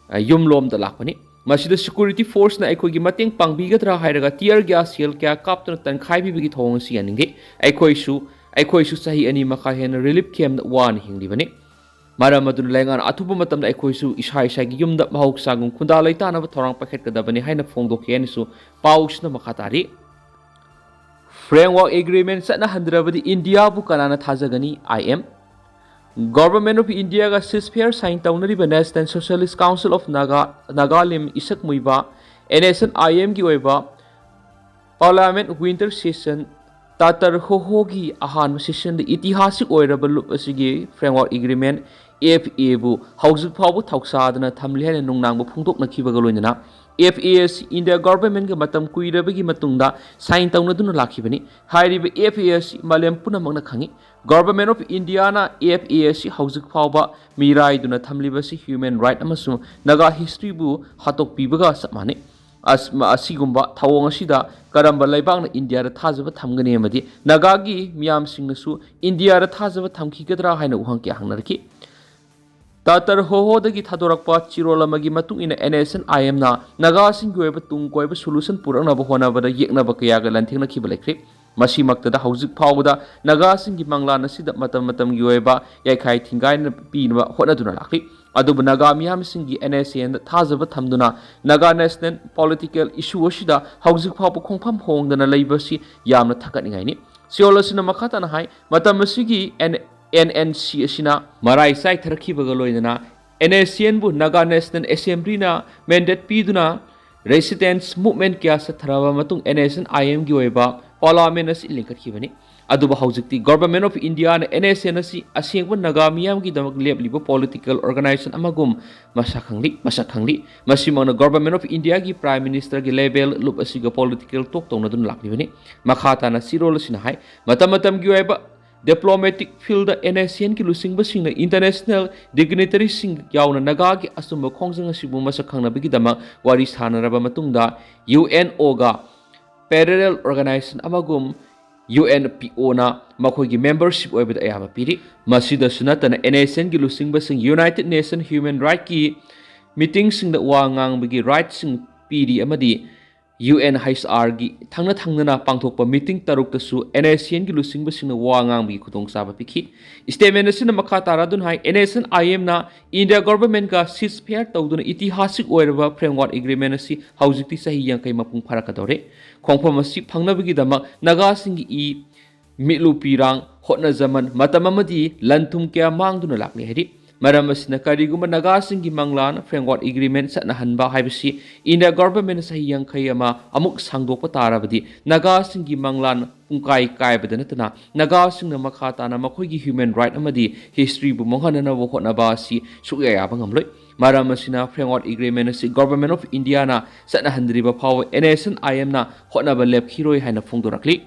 ꯑ, ꯌꯨꯝꯂꯣꯝꯗ ꯂꯥꯛꯄꯅꯤ꯫ ꯃꯁꯤꯗ security forceꯅ ꯑꯩꯈꯣꯏꯒꯤ ꯃꯇꯦꯡ ꯄꯥꯡꯕꯤꯒꯗ꯭ꯔꯥ ꯍꯥꯏꯔꯒ tear gas shell ꯀꯌꯥ ꯀꯥꯞꯇꯨꯅ ꯇꯟꯈꯥꯏꯕꯤꯕꯒꯤ ꯊꯧꯑꯣꯡ ꯑꯁꯤ ꯌꯥꯅꯤꯡꯗꯦ꯫ ꯑꯩꯈꯣꯏꯁꯨ, ꯑꯩꯈꯣꯏꯁꯨ ꯆꯍꯤ ꯑꯅꯤ ꯃꯈꯥꯏ ꯍꯦꯟꯅ relief campꯇ ꯋꯥꯅ ꯍꯤꯡꯂꯤꯕꯅꯤ꯫ ꯃꯔꯝ ꯑꯗꯨꯅ ꯂꯩꯉꯥꯛꯅ ꯑꯊꯨꯕ ꯃꯇꯝꯗ ꯑꯩꯈꯣꯏꯁꯨ ꯏꯁꯥ ꯏꯁꯥꯒꯤ ꯌꯨꯝꯗ ꯃꯍꯧꯁꯥꯒꯨꯝ ꯈꯨꯟꯗꯥ ꯂꯩꯇꯥꯅꯕ ꯊꯧꯔꯥꯡ ꯄꯥꯏꯈꯠꯀꯗꯕꯅꯤ ꯍꯥꯏꯅ ꯐꯣꯡꯗꯣꯛꯈꯤ ꯍꯥꯏꯅꯁꯨ ꯄꯥꯎꯁꯤꯅ ꯃꯈꯥ ꯇꯥꯔꯤ꯫ Framework agreement ꯆꯠꯅꯍꯟꯗ꯭ꯔꯕꯗꯤ ꯏꯟꯗꯤꯌꯥꯕꯨ ꯀꯅꯥꯅ ꯊꯥꯖꯒꯅꯤ? I M꯫ Government of Indiaꯒ ceasefire sign ꯇꯧꯅꯔꯤꯕ National Socialist Council of Naga, Nagaland ꯏꯁꯛ ꯃꯨꯏꯕ N S N I Mꯒꯤ ꯑꯣꯏꯕ Parliament Winter Session ꯇꯥꯇꯔ ꯍꯣꯍꯣꯒꯤ ꯑꯍꯥꯟꯕ sessionꯗ ꯏꯇꯤꯍꯥꯁꯤꯛ ꯑꯣꯏꯔꯕ ꯂꯨꯞ ꯑꯁꯤꯒꯤ Framework Agreement, F A ꯕꯨ ꯍꯧꯖꯤꯛ ꯐꯥꯎꯕ ꯊꯧꯁꯥꯗꯅ ꯊꯝꯂꯤ ꯍꯥꯏꯅ ꯅꯨꯡꯅꯥꯡꯕ ꯐꯣꯡꯗꯣꯛꯅꯈꯤꯕꯒ ꯂꯣꯏꯅꯅ F A ꯑꯁꯤ India Governmentꯒ ꯃꯇꯝ ꯀꯨꯏꯔꯕꯒꯤ ꯃꯇꯨꯡꯗ sign ꯇꯧꯅꯗꯨꯅ ꯂꯥꯛꯈꯤꯕꯅꯤ꯫ ꯍꯥꯏꯔꯤꯕ F A ꯑꯁꯤ ꯃꯥꯂꯦꯝ ꯄꯨꯝꯅꯃꯛꯅ ꯈꯪꯏ꯫ Government of Indiaꯅ F A ꯑꯁꯤ ꯍꯧꯖꯤꯛ ꯐꯥꯎꯕ ꯃꯤꯔꯥꯏꯗꯨꯅ ꯊꯝꯂꯤꯕꯁꯤ human right ꯑꯃꯁꯨꯡ ꯅꯥꯒꯥ historyꯕꯨ ꯍꯥꯠꯇꯣꯛꯄꯤꯕꯒ ꯆꯞ ꯃꯥꯟꯅꯩ꯫ ꯑꯁ-, ꯑꯁꯤꯒꯨꯝꯕ ꯊꯧꯑꯣꯡ ꯑꯁꯤꯗ ꯀꯔꯝꯕ ꯂꯩꯕꯥꯛꯅ ꯏꯟꯗꯤꯌꯥꯗ ꯊꯥꯖꯕ ꯊꯝꯒꯅꯤ ꯑꯃꯗꯤ ꯅꯥꯒꯥꯒꯤ ꯃꯤꯌꯥꯝꯁꯤꯡꯅꯁꯨ ꯏꯟꯗꯤꯌꯥꯗ ꯊꯥꯖꯕ ꯊꯝꯈꯤꯒꯗ꯭ꯔꯥ ꯍꯥꯏꯅ ꯋꯥꯍꯪ ꯀꯌꯥ ꯍꯪꯅꯔꯛꯈꯤ꯫ ꯇꯥꯇꯔ ꯍꯣꯍꯣꯗꯒꯤ ꯊꯥꯗꯣꯔꯛꯄ ꯆꯤꯔꯣꯜ ꯑꯃꯒꯤ ꯃꯇꯨꯡ ꯏꯟꯅ N S N I Mꯅ ꯅꯥꯒꯥꯁꯤꯡꯒꯤ ꯑꯣꯏꯕ ꯇꯨꯡ ꯀꯣꯏꯕ solution ꯄꯨꯔꯛꯅꯕ ꯍꯣꯠꯅꯕꯗ ꯌꯦꯛꯅꯕ ꯀꯌꯥꯒ ꯂꯥꯟꯊꯦꯡꯅꯈꯤꯕ ꯂꯩꯈ꯭ꯔꯦ꯫ ꯃꯁꯤꯃꯛꯇꯗ ꯍꯧꯖꯤꯛ ꯐꯥꯎꯕꯗ ꯅꯥꯒꯥꯁꯤꯡꯒꯤ ꯃꯪꯂꯥꯟ ꯑꯁꯤꯗ ꯃꯇꯝ ꯃꯇꯝꯒꯤ ꯑꯣꯏꯕ ꯌꯥꯏꯈꯥꯏ ꯊꯤꯡꯒꯥꯏꯅ ꯄꯤꯅꯕ ꯍꯣꯠꯅꯗꯨꯅ ꯂꯥꯛꯂꯤ꯫ ꯑꯗꯨꯕꯨ ꯅꯥꯒꯥ ꯃꯤꯌꯥꯝꯁꯤꯡꯒꯤ N S N ꯗ ꯊꯥꯖꯕ ꯊꯝꯗꯨꯅ ꯅꯥꯒꯥ national political issue ꯑꯁꯤꯗ ꯍꯧꯖꯤꯛ ꯐꯥꯎꯕ ꯈꯣꯡꯐꯝ ꯍꯣꯡꯗꯅ ꯂꯩꯕꯁꯤ ꯌꯥꯝꯅ ꯊꯥꯒꯠꯅꯤꯡꯉꯥꯏꯅꯤ꯫ ꯆꯤꯔꯣꯜ ꯑꯁꯤꯅ ꯃꯈꯥ ꯇꯥꯅ ꯍꯥꯏ, ꯃꯇꯝ ꯑꯁꯤꯒꯤ N-, N N C ꯑꯁꯤꯅ ꯃꯔꯥꯏ ꯆꯥꯏꯊꯔꯛꯈꯤꯕꯒ ꯂꯣꯏꯅꯅ N S N ꯕꯨ Naga National Assemblyꯅ mandate ꯄꯤꯗꯨꯅ resistance movement ꯀꯌꯥ ꯆꯠꯊꯔꯕ ꯃꯇꯨꯡ N S N I Mꯒꯤ ꯑꯣꯏꯕ parliament ꯑꯁꯤ ꯂꯤꯡꯈꯠꯈꯤꯕꯅꯤ꯫ ꯑꯗꯨꯕꯨ ꯍꯧꯖꯤꯛꯇꯤ Government of Indiaꯅ NSCN ꯑꯁꯤ ꯑꯁꯦꯡꯕ ꯅꯥꯒꯥ ꯃꯤꯌꯥꯝꯒꯤꯗꯃꯛ ꯂꯦꯞꯂꯤꯕ political organization ꯑꯃꯒꯨꯝ ꯃꯁꯛ ꯈꯪꯂꯤ, ꯃꯁꯛ ꯈꯪꯂꯤ꯫ ꯃꯁꯤꯃꯛꯅ Government of Indiaꯒꯤ Prime Ministerꯒꯤ level ꯂꯨꯞ ꯑꯁꯤꯒ political talk ꯇꯧꯅꯗꯨꯅ ꯂꯥꯛꯂꯤꯕꯅꯤ꯫ ꯃꯈꯥ ꯇꯥꯅ ꯆꯤꯔꯣꯜ ꯑꯁꯤꯅ ꯍꯥꯏ, ꯃꯇꯝ ꯃꯇꯝꯒꯤ ꯑꯣꯏꯕ diplomatic fieldꯗ NSCNꯒꯤ ꯂꯨꯆꯤꯡꯕꯁꯤꯡꯅ international dignitaryꯁꯤꯡ ꯌꯥꯎꯅ ꯅꯥꯒꯥꯒꯤ ꯑꯆꯨꯝꯕ ꯈꯣꯡꯖꯪ ꯑꯁꯤꯕꯨ ꯃꯁꯛ ꯈꯪꯅꯕꯒꯤꯗꯃꯛ ꯋꯥꯔꯤ ꯁꯥꯅꯔꯕ ꯃꯇꯨꯡꯗ UNOꯒ parallel organization ꯑꯃꯒꯨꯝ UNPOꯅ ꯃꯈꯣꯏꯒꯤ membership ꯑꯣꯏꯕꯗ ꯑꯌꯥꯕ ꯄꯤꯔꯤ꯫ ꯃꯁꯤꯗꯁꯨ ꯅꯠꯇꯅ NSCNꯒꯤ ꯂꯨꯆꯤꯡꯕꯁꯤꯡ United Nation Human Rightꯀꯤ meetingꯁꯤꯡꯗ ꯋꯥ ꯉꯥꯡꯕꯒꯤ rightꯁꯤꯡ ꯄꯤꯔꯤ ꯑꯃꯗꯤ UNHRꯒꯤ ꯊꯪꯅ ꯊꯪꯅꯅ ꯄꯥꯡꯊꯣꯛꯄ meeting ꯇꯔꯨꯛꯇꯁꯨ NSCNꯒꯤ ꯂꯨꯆꯤꯡꯕꯁꯤꯡꯅ ꯋꯥ ꯉꯥꯡꯕꯒꯤ ꯈꯨꯗꯣꯡꯆꯥꯕ ꯄꯤꯈꯤ꯫ Statement ꯑꯁꯤꯅ ꯃꯈꯥ ꯇꯥꯔꯗꯨꯅ ꯍꯥꯏ, NSCN-IMꯅ India Governmentꯀ ceasefire ꯇꯧꯗꯨꯅ ꯏꯇꯤꯍꯥꯁꯤꯛ ꯑꯣꯏꯔꯕ framework agreement ꯑꯁꯤ ꯍꯧꯖꯤꯛꯇꯤ ꯆꯍꯤ ꯌꯥꯡꯈꯩ ꯃꯄꯨꯡ ꯐꯥꯔꯛꯀꯗꯧꯔꯦ꯫ ꯈꯣꯡꯐꯝ ꯑꯁꯤ ꯐꯪꯅꯕꯒꯤꯗꯃꯛ ꯅꯥꯒꯥꯁꯤꯡꯒꯤ ꯏ ꯃꯤꯠꯂꯨ ꯄꯤꯔꯥꯡ, ꯍꯣꯠꯅꯖꯃꯟ, ꯃꯇꯝ ꯑꯃꯗꯤ ꯂꯟ ꯊꯨꯝ ꯀꯌꯥ ꯃꯥꯡꯗꯨꯅ ꯂꯥꯛꯂꯤ ꯍꯥꯏꯔꯤ꯫ ꯃꯔꯝ ꯑꯁꯤꯅ ꯀꯔꯤꯒꯨꯝꯕ ꯅꯥꯒꯥꯁꯤꯡꯒꯤ ꯃꯪꯂꯥꯟ framework agreement ꯆꯠꯅꯍꯟꯕ ꯍꯥꯏꯕꯁꯤ India Governmentꯅ ꯆꯍꯤ ꯌꯥꯡꯈꯩ ꯑꯃ ꯑꯃꯨꯛ ꯁꯥꯡꯗꯣꯛꯄ ꯇꯥꯔꯕꯗꯤ ꯅꯥꯒꯥꯁꯤꯡꯒꯤ ꯃꯪꯂꯥꯟ ꯄꯨꯡꯀꯥꯏ ꯀꯥꯏꯕꯗ ꯅꯠꯇꯅ ꯅꯥꯒꯥꯁꯤꯡꯅ ꯃꯈꯥ ꯇꯥꯅ ꯃꯈꯣꯏꯒꯤ human right ꯑꯃꯗꯤ historyꯕꯨ ꯃꯥꯡꯍꯟꯅꯅꯕ ꯍꯣꯠꯅꯕ ꯑꯁꯤ ꯁꯨꯛꯌꯥ ꯌꯥꯕ ꯉꯝꯂꯣꯏ꯫ ꯃꯔꯝ ꯑꯁꯤꯅ framework agreement ꯑꯁꯤ Government of Indiaꯅ ꯆꯠꯅꯍꯟꯗ꯭ꯔꯤꯕ ꯐꯥꯎꯕ NSCN-IMꯅ ꯍꯣꯠꯅꯕ ꯂꯦꯞꯈꯤꯔꯣꯏ ꯍꯥꯏꯅ ꯐꯣꯡꯗꯣꯔꯛꯂꯤ꯫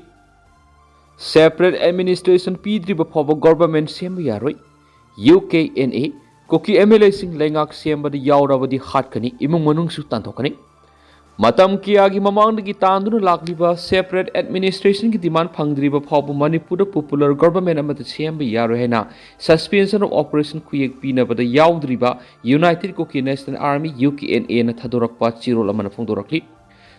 Separate administration ꯄꯤꯗ꯭ꯔꯤꯕ ꯐꯥꯎꯕ government ꯁꯦꯝꯕ ꯌꯥꯔꯣꯏ꯫ UKNA, ꯀꯨꯀꯤ MLAꯁꯤꯡ ꯂꯩꯉꯥꯛ ꯁꯦꯝꯕꯗ ꯌꯥꯎꯔꯕꯗꯤ ꯍꯥꯠꯀꯅꯤ, ꯏꯃꯨꯡ ꯃꯅꯨꯡꯁꯨ ꯇꯥꯟꯊꯣꯛꯀꯅꯤ꯫ ꯃꯇꯝ ꯀꯌꯥꯒꯤ ꯃꯃꯥꯡꯗꯒꯤ ꯇꯥꯟꯗꯨꯅ ꯂꯥꯛꯂꯤꯕ separate administrationꯒꯤ demand ꯐꯪꯗ꯭ꯔꯤꯕ ꯐꯥꯎꯕ ꯃꯅꯤꯄꯨꯔꯗ popular government ꯑꯃꯠꯇ ꯁꯦꯝꯕ ꯌꯥꯔꯣꯏ ꯍꯥꯏꯅ suspension of operation ꯈꯨꯌꯦꯛ ꯄꯤꯅꯕꯗ ꯌꯥꯎꯗ꯭ꯔꯤꯕ United Kuki National Army, UKNAꯅ ꯊꯥꯗꯣꯔꯛꯄ ꯆꯦꯔꯣꯜ ꯑꯃꯅ ꯐꯣꯡꯗꯣꯔꯛꯂꯤ꯫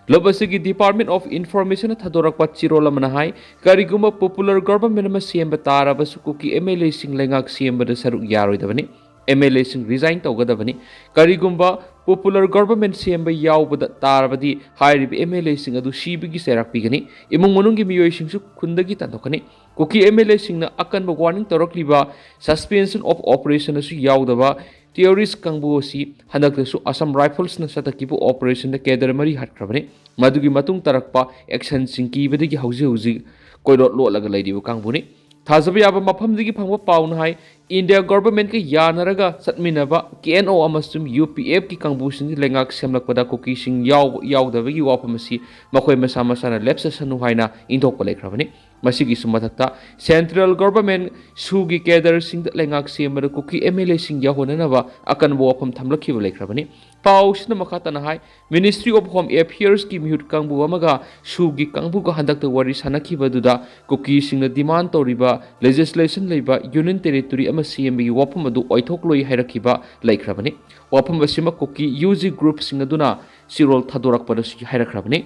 ꯂꯨꯞ ꯑꯁꯤꯒꯤ Department of Informationꯅ ꯊꯥꯗꯣꯔꯛꯄ ꯆꯦꯔꯣꯜ ꯑꯃꯅ ꯍꯥꯏ, ꯀꯔꯤꯒꯨꯝꯕ popular government ꯑꯃ ꯁꯦꯝꯕ ꯇꯥꯔꯕꯁꯨ ꯀꯨꯀꯤ MLAꯁꯤꯡ ꯂꯩꯉꯥꯛ ꯁꯦꯝꯕꯗ ꯁꯔꯨꯛ ꯌꯥꯔꯣꯏꯗꯕꯅꯤ꯫ MLAꯁꯤꯡ resign ꯇꯧꯒꯗꯕꯅꯤ꯫ ꯀꯔꯤꯒꯨꯝꯕ popular government ꯁꯦꯝꯕ ꯌꯥꯎꯕꯗ ꯇꯥꯔꯕꯗꯤ ꯍꯥꯏꯔꯤꯕ MLAꯁꯤꯡ ꯑꯗꯨ ꯁꯤꯕꯒꯤ ꯆꯩꯔꯥꯛ ꯄꯤꯒꯅꯤ꯫ ꯏꯃꯨꯡ ꯃꯅꯨꯡꯒꯤ ꯃꯤꯑꯣꯏꯁꯤꯡꯁꯨ ꯈꯨꯟꯗꯒꯤ ꯇꯥꯟꯊꯣꯛꯀꯅꯤ꯫ ꯀꯨꯀꯤ MLAꯁꯤꯡꯅ ꯑꯀꯟꯕ warning ꯇꯧꯔꯛꯂꯤꯕ suspension of operation ꯑꯁꯤ ꯌꯥꯎꯗꯕ terrorist ꯀꯥꯡꯕꯨ ꯑꯁꯤ ꯍꯟꯗꯛꯇꯁꯨ Assam Riflesꯅ ꯆꯠꯊꯈꯤꯕ operationꯗ cadre ꯃꯔꯤ ꯍꯥꯠꯈ꯭ꯔꯕꯅꯤ꯫ ꯃꯗꯨꯒꯤ ꯃꯇꯨꯡ ꯇꯥꯔꯛꯄ actionꯁꯤꯡ ꯀꯤꯕꯗꯒꯤ ꯍꯧꯖꯤꯛ ꯍꯧꯖꯤꯛ ꯀꯣꯏꯂꯣꯠ ꯂꯣꯠꯂꯒ ꯂꯩꯔꯤꯕ ꯀꯥꯡꯕꯨꯅꯤ꯫ ꯊꯥꯖꯕ ꯌꯥꯕ ꯃꯐꯝꯗꯒꯤ ꯐꯪꯕ ꯄꯥꯎꯅ ꯍꯥꯏ, ꯏꯟꯗꯤꯌꯥ ꯒꯣꯚꯔꯟꯃꯦꯟꯠꯀ ꯌꯥꯅꯔꯒ ꯆꯠꯃꯤꯟꯅꯕ ꯀꯦ ꯑꯦꯟ ꯑꯣ ꯑꯃꯁꯨꯡ ꯌꯨ ꯄꯤ ꯑꯦꯐꯀꯤ ꯀꯥꯡꯕꯨꯁꯤꯡꯅ ꯂꯩꯉꯥꯛ ꯁꯦꯝꯂꯛꯄꯗ ꯀꯨꯀꯤꯁꯤꯡ ꯌꯥꯎꯕ ꯌꯥꯎꯗꯕꯒꯤ ꯋꯥꯐꯝ ꯑꯁꯤ ꯃꯈꯣꯏ ꯃꯁꯥ ꯃꯁꯥꯅ ꯂꯦꯞꯆꯁꯅꯨ ꯍꯥꯏꯅ ꯏꯟꯊꯣꯛꯄ ꯂꯩꯈ꯭ꯔꯕꯅꯤ꯫ ꯃꯁꯤꯒꯤꯁꯨ ꯃꯊꯛꯇ, ꯁꯦꯟꯇ꯭ꯔꯦꯜ ꯒꯣꯚꯔꯟꯃꯦꯟꯠ ꯁꯨꯒꯤ ꯀꯦꯗꯔꯁꯤꯡꯗ ꯂꯩꯉꯥꯛ ꯁꯦꯝꯕꯗ ꯀꯨꯀꯤ ꯑꯦꯝ ꯑꯦꯜ ꯑꯦꯁꯤꯡ ꯌꯥꯎꯍꯟꯅꯅꯕ ꯑꯀꯟꯕ ꯋꯥꯐꯝ ꯊꯝꯂꯛꯈꯤꯕ ꯂꯩꯈ꯭ꯔꯕꯅꯤ꯫ ꯄꯥꯎꯁꯤꯅ ꯃꯈꯥ ꯇꯥꯅ ꯍꯥꯏ, ꯃꯤꯅꯤꯁꯇ꯭ꯔꯤ ꯑꯣꯐ ꯍꯣꯝ ꯑꯦꯐꯤꯌꯔꯁꯀꯤ ꯃꯤꯍꯨꯠ ꯀꯥꯡꯕꯨ ꯑꯃꯒ ꯁꯨꯒꯤ ꯀꯥꯡꯕꯨꯒ ꯍꯟꯗꯛꯇ ꯋꯥꯔꯤ ꯁꯥꯟꯅꯈꯤꯕ ꯑꯗꯨꯗ ꯀꯨꯀꯤꯁꯤꯡꯅ ꯗꯤꯃꯥꯟ ꯇꯧꯔꯤꯕ ꯂꯦꯖꯤꯁꯂꯦꯁꯟ ꯂꯩꯕ ꯌꯨꯅꯤꯌꯟ ꯇꯦꯔꯤꯇꯣꯔꯤ ꯑꯃ ꯁꯦꯝꯕꯒꯤ ꯋꯥꯐꯝ ꯑꯗꯨ ꯑꯣꯏꯊꯣꯛꯂꯣꯏ ꯍꯥꯏꯔꯛꯈꯤꯕ ꯂꯩꯈ꯭ꯔꯕꯅꯤ꯫ ꯋꯥꯐꯝ ꯑꯁꯤꯃꯛ ꯀꯨꯀꯤ ꯌꯨ ꯖꯤ ꯒ꯭ꯔꯨꯞꯁꯤꯡ ꯑꯗꯨꯅ ꯆꯤꯔꯣꯜ ꯊꯥꯗꯣꯔꯛꯄꯗꯁꯨ ꯍꯥꯏꯔꯛꯈ꯭ꯔꯕꯅꯤ꯫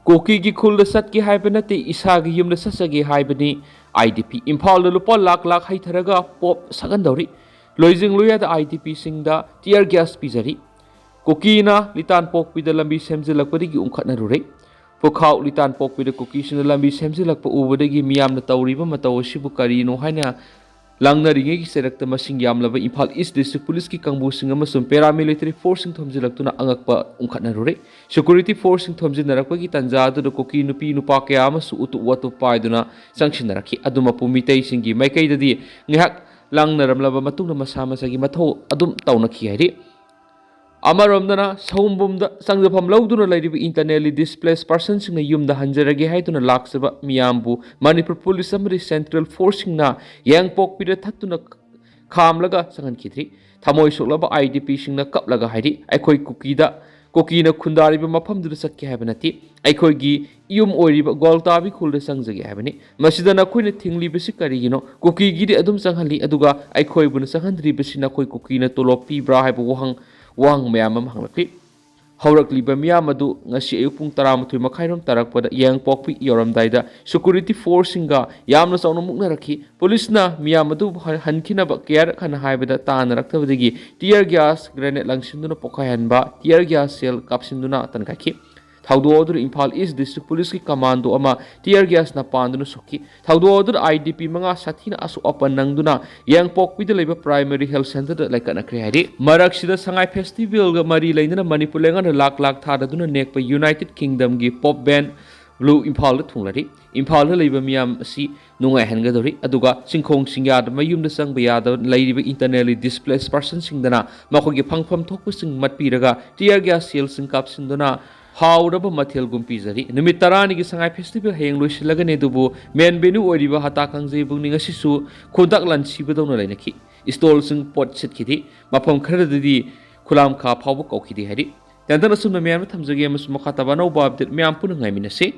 ꯀꯨꯀꯤꯒꯤ ꯈꯨꯜꯗ ꯆꯠꯀꯦ ꯍꯥꯏꯕ ꯅꯠꯇꯦ, ꯏꯁꯥꯒꯤ ꯌꯨꯝꯗ ꯆꯠꯆꯒꯦ ꯍꯥꯏꯕꯅꯤ꯫ ꯑꯥꯏ ꯗꯤ ꯄꯤ꯫ ꯏꯝꯐꯥꯜꯗ ꯂꯨꯄꯥ ꯂꯥꯛ ꯂꯥꯛ ꯍꯩꯊꯔꯒ ꯄꯣꯞ ꯁꯛꯍꯟꯗꯧꯔꯤ꯫ ꯂꯣꯏꯖꯤꯡ ꯂꯣꯏꯌꯥꯗ ꯑꯥꯏ ꯗꯤ ꯄꯤꯁꯤꯡꯗ ꯇꯤꯌꯔ ꯒ꯭ꯌꯥꯁ ꯄꯤꯖꯔꯤ꯫ ꯀꯨꯀꯤꯅ ꯂꯤꯇꯥꯟꯄꯣꯛꯄꯤꯗ ꯂꯝꯕꯤ ꯁꯦꯝꯖꯤꯜꯂꯛꯄꯗꯒꯤ ꯎꯪꯈꯠꯅꯔꯨꯔꯦ꯫ ꯄꯨꯈꯥꯎ ꯂꯤꯇꯥꯟꯄꯣꯛꯄꯤꯗ ꯀꯨꯀꯤꯁꯤꯡꯅ ꯂꯝꯕꯤ ꯁꯦꯝꯖꯤꯜꯂꯛꯄ ꯎꯕꯗꯒꯤ ꯃꯤꯌꯥꯝꯅ ꯇꯧꯔꯤꯕ ꯃꯇꯧ ꯑꯁꯤꯕꯨ ꯀꯔꯤꯅꯣ ꯍꯥꯏꯅ ꯂꯥꯡꯅꯔꯤꯉꯩꯒꯤ ꯆꯩꯔꯛꯇ ꯃꯁꯤꯡ ꯌꯥꯝꯂꯕ ꯏꯝꯐꯥꯜ ꯏꯁ ꯗꯤꯁꯇ꯭ꯔꯤꯛ ꯄꯨꯂꯤꯁꯀꯤ ꯀꯥꯡꯕꯨꯁꯤꯡ ꯑꯃꯁꯨꯡ ꯄꯦꯔꯥꯃꯤꯂꯤꯇꯔꯤ ꯐꯣꯔꯁꯁꯤꯡ ꯊꯣꯝꯖꯤꯜꯂꯛꯇꯨꯅ ꯑꯉꯛꯄ ꯎꯪꯈꯠꯅꯔꯨꯔꯦ꯫ ꯁꯦꯀ꯭ꯌꯨꯔꯤꯇꯤ ꯐꯣꯔꯁꯁꯤꯡ ꯊꯣꯝꯖꯤꯟꯅꯔꯛꯄꯒꯤ ꯇꯥꯟꯖꯥ ꯑꯗꯨꯗ ꯀꯨꯀꯤ ꯅꯨꯄꯤ ꯅꯨꯄꯥ ꯀꯌꯥ ꯑꯃꯁꯨ ꯎꯇꯨꯞ ꯋꯥꯇꯨꯞ ꯄꯥꯏꯗꯨꯅ ꯆꯪꯁꯤꯟꯅꯔꯛꯈꯤ꯫ ꯑꯗꯨꯃꯛꯄꯨ ꯃꯤꯇꯩꯁꯤꯡꯒꯤ ꯃꯥꯏꯀꯩꯗꯗꯤ ꯉꯥꯏꯍꯥꯛ ꯂꯥꯡꯅꯔꯝꯂꯕ ꯃꯇꯨꯡꯗ ꯃꯁꯥ ꯃꯁꯥꯒꯤ ꯃꯊꯧ ꯑꯗꯨꯝ ꯇꯧꯅꯈꯤ ꯍꯥꯏꯔꯤ꯫ ꯑꯃꯔꯣꯝꯗꯅ ꯁꯑꯣꯝꯕꯨꯡꯗ ꯆꯪꯖꯐꯝ ꯂꯧꯗꯨꯅ ꯂꯩꯔꯤꯕ ꯏꯟꯇꯔꯅꯦꯜꯂꯤ ꯗꯤꯁꯄ꯭ꯂꯦꯁ ꯄꯔꯁꯟꯁꯤꯡꯅ ꯌꯨꯝꯗ ꯍꯟꯖꯔꯒꯦ ꯍꯥꯏꯗꯨꯅ ꯂꯥꯛꯆꯕ ꯃꯤꯌꯥꯝꯕꯨ ꯃꯅꯤꯄꯨꯔ ꯄꯨꯂꯤꯁ ꯑꯃꯗꯤ ꯁꯦꯟꯇ꯭ꯔꯦꯜ ꯐꯣꯔꯁꯁꯤꯡꯅ ꯌꯥꯡꯄꯣꯛꯄꯤꯗ ꯊꯠꯇꯨꯅ ꯈꯥꯝꯂꯒ ꯆꯪꯍꯟꯈꯤꯗ꯭ꯔꯤ꯫ ꯊꯃꯣꯏ ꯁꯣꯛꯂꯕ ꯑꯥꯏ ꯗꯤ ꯄꯤꯁꯤꯡꯅ ꯀꯞꯂꯒ ꯍꯥꯏꯔꯤ, "ꯑꯩꯈꯣꯏ ꯀꯨꯀꯤꯗ, ꯀꯨꯀꯤꯅ ꯈꯨꯟꯗꯥꯔꯤꯕ ꯃꯐꯝꯗꯨꯗ ꯆꯠꯀꯦ ꯍꯥꯏꯕ ꯅꯠꯇꯦ, ꯑꯩꯈꯣꯏꯒꯤ ꯌꯨꯝ ꯑꯣꯏꯔꯤꯕ ꯒ꯭ꯋꯥꯜꯇꯥꯕꯤ ꯈꯨꯜꯗ ꯆꯪꯖꯒꯦ ꯍꯥꯏꯕꯅꯤ꯫ ꯃꯁꯤꯗ ꯅꯈꯣꯏꯅ ꯊꯤꯡꯂꯤꯕꯁꯤ ꯀꯔꯤꯒꯤꯅꯣ? ꯀꯨꯀꯤꯒꯤꯗꯤ ꯑꯗꯨꯝ ꯆꯪꯍꯜꯂꯤ, ꯑꯗꯨꯒ ꯑꯩꯈꯣꯏꯕꯨꯅ ꯆꯪꯍꯟꯗ꯭ꯔꯤꯕꯁꯤ ꯅꯈꯣꯏ ꯀꯨꯀꯤꯅ ꯇꯣꯂꯣꯞ ꯄꯤꯕ꯭ꯔꯥ?" ꯍꯥꯏꯕ ꯋꯥꯍꯪ, ꯋꯥꯍꯪ ꯃꯌꯥꯝ ꯑꯃ ꯍꯪꯂꯛꯂꯤ꯫ ꯍꯧꯔꯛꯂꯤꯕ ꯃꯤꯌꯥꯝ ꯑꯗꯨ ꯉꯁꯤ ꯑꯌꯨꯛ ꯄꯨꯡ ꯇꯔꯥꯃꯥꯊꯣꯏ ꯃꯈꯥꯏꯔꯣꯝ ꯇꯥꯔꯛꯄꯗ ꯌꯥꯡꯄꯣꯛꯄꯤ ꯌꯧꯔꯝꯗꯥꯏꯗ ꯁꯦꯀ꯭ꯌꯨꯔꯤꯇꯤ ꯐꯣꯔꯁꯁꯤꯡꯒ ꯌꯥꯝꯅ ꯆꯥꯎꯅ ꯃꯨꯛꯅꯔꯛꯈꯤ꯫ ꯄꯨꯂꯤꯁꯅ ꯃꯤꯌꯥꯝ ꯑꯗꯨꯕꯨ ꯍꯟ-, ꯍꯟꯈꯤꯅꯕ ꯀꯌꯥꯔꯛ ꯍꯟꯅ ꯍꯥꯏꯕꯗ ꯇꯥꯅꯔꯛꯇꯕꯗꯒꯤ ꯇꯤꯌꯔ ꯒ꯭ꯌꯥꯁ ꯒ꯭ꯔꯦꯅꯦꯗ ꯂꯪꯁꯤꯟꯗꯨꯅ ꯄꯣꯈꯥꯏꯍꯟꯕ, ꯇꯤꯌꯔ ꯒ꯭ꯌꯥꯁ ꯁꯦꯜ ꯀꯥꯞꯁꯤꯟꯗꯨꯅ ꯇꯟꯈꯠꯈꯤ꯫ ꯊꯧꯗꯣꯛ ꯑꯗꯨꯗ ꯏꯝꯐꯥꯜ ꯏꯁ ꯗꯤꯁꯇ꯭ꯔꯤꯛ ꯄꯨꯂꯤꯁꯀꯤ ꯀꯃꯥꯟꯗꯣ ꯑꯃ ꯇꯤꯌꯔ ꯒ꯭ꯌꯥꯁꯅ ꯄꯥꯟꯗꯨꯅ ꯁꯣꯛꯈꯤ꯫ ꯊꯧꯗꯣꯛ ꯑꯗꯨꯗ ꯑꯥꯏ ꯗꯤ ꯄꯤ ꯃꯉꯥ ꯁꯥꯊꯤꯅ ꯑꯁꯣꯛ ꯑꯄꯟ ꯅꯪꯗꯨꯅ ꯌꯥꯡꯄꯣꯛꯄꯤꯗ ꯂꯩꯕ ꯄ꯭ꯔꯥꯏꯃꯔꯤ ꯍꯦꯜꯊ ꯁꯦꯟꯇꯔꯗ ꯂꯩꯀꯠꯅꯈ꯭ꯔꯦ ꯍꯥꯏꯔꯤ꯫ ꯃꯔꯛꯁꯤꯗ ꯁꯉꯥꯏ ꯐꯦꯁꯇꯤꯚꯦꯜꯒ ꯃꯔꯤ ꯂꯩꯅꯅ ꯃꯅꯤꯄꯨꯔ ꯂꯩꯉꯥꯛꯅ ꯂꯥꯛ ꯂꯥꯛ ꯊꯥꯗꯗꯨꯅ ꯅꯦꯛꯄ ꯌꯨꯅꯥꯏꯇꯦꯗ ꯀꯤꯡꯗꯝꯒꯤ ꯄꯣꯞ ꯕꯦꯟꯗ ꯕ꯭ꯂꯨ ꯏꯝꯐꯥꯜꯗ ꯊꯨꯡꯂꯔꯤ꯫ ꯏꯝꯐꯥꯜꯗ ꯂꯩꯕ ꯃꯤꯌꯥꯝ ꯑꯁꯤ ꯅꯨꯡꯉꯥꯏꯍꯟꯒꯗꯧꯔꯤ꯫ ꯑꯗꯨꯒ ꯆꯤꯡꯈꯣꯡ ꯆꯤꯡꯌꯥꯗ ꯃꯌꯨꯝꯗ ꯆꯪꯕ ꯌꯥꯗꯕ ꯂꯩꯔꯤꯕ internally displaced personꯁꯤꯡꯗꯅ ꯃꯈꯣꯏꯒꯤ ꯐꯪꯐꯝ ꯊꯣꯛꯄꯁꯤꯡ ꯃꯠꯄꯤꯔꯒ tear gas shellꯁꯤꯡ ꯀꯥꯞꯁꯤꯟꯗꯨꯅ ꯍꯥꯎꯔꯕ ꯃꯊꯦꯜꯒꯨꯝ ꯄꯤꯖꯔꯤ꯫ ꯅꯨꯃꯤꯠ ꯇꯔꯥꯅꯤꯒꯤ ꯁꯉꯥꯏ festival ꯍꯌꯦꯡ ꯂꯣꯏꯁꯤꯜꯂꯒꯅꯤ, ꯑꯗꯨꯕꯨ main venue ꯑꯣꯏꯔꯤꯕ ꯍꯇꯥ ꯀꯥꯡꯖꯩꯕꯨꯡꯅꯤ ꯉꯁꯤꯁꯨ ꯈꯣꯟꯇꯥꯛ ꯂꯥꯟꯁꯤꯕꯗꯧꯅ ꯂꯩꯅꯈꯤ꯫ Stallꯁꯤꯡ ꯄꯣꯠ ꯁꯤꯠꯈꯤꯗꯦ꯫ ꯃꯐꯝ ꯈꯔꯗꯗꯤ ꯈꯨꯂꯥꯝꯈꯥ ꯐꯥꯎꯕ ꯀꯧꯈꯤꯗꯦ ꯍꯥꯏꯔꯤ꯫ ꯇꯦꯟꯇꯟ ꯑꯁꯨꯝꯅ ꯃꯌꯥꯝꯗ ꯊꯝꯖꯒꯦ ꯑꯃꯁꯨꯡ ꯃꯈꯥ ꯇꯥꯕ ꯑꯅꯧꯕ update ꯃꯌꯥꯝ ꯄꯨꯟꯅ ꯉꯥꯏꯃꯤꯟꯅꯁꯤ꯫